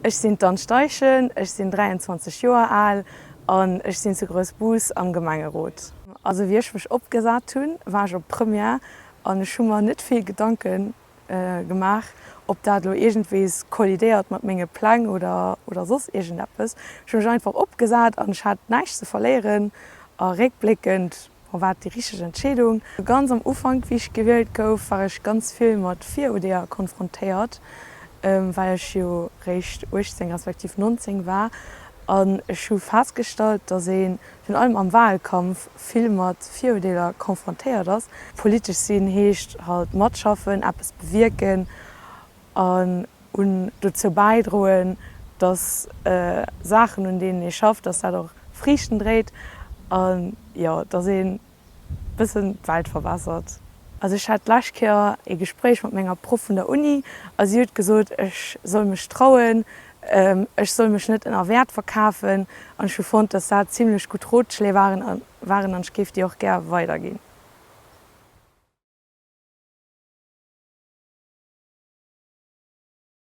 Ech sinn d'Anne Steichen, ech sinn 23 Joer al an ech sinn zu Groussbus am Gemengerot. Also wéi ech mech opgesat hunn, war ech op Première an ech hu mer net vill Gedanke gemaach, ob dat elo iergendwees kollidéiert mat menge Pläng oder oder soss iergendeppes. Ech hu mech einfach opgesat an ech hat näischt ze verléieren a réckbléckend Bon, war et déi richteg Entscheedung? Ganz am Ufank, wéi ech gewielt gouf, war ech ganz vill mat Virudeeler konfrontéiert, well ech jo réischt 18 respektiv 19 war. An ech hu festgestallt, dass ee virun allem am Wahlkampf vill mat Virudeeler konfrontéiert ass. Politesch sinn heescht halt matschaffen, eppes bewierken an un dozou bäidroen, dass Saachen, un deenen ee schafft, dass dat och Friichten dréit an, jo, dass ee bëssen d'Welt verbessert. Also ech hat d'lescht Kéier ee Gespréich mat menger Proff vun der Uni a si huet gesot, ech soll mech trauen, ech soll mech net ënner Wäert verkafen an ech hu fonnt, dass dat zimlech gutt Rotschléi waren an ech géif déi och gär weiderginn.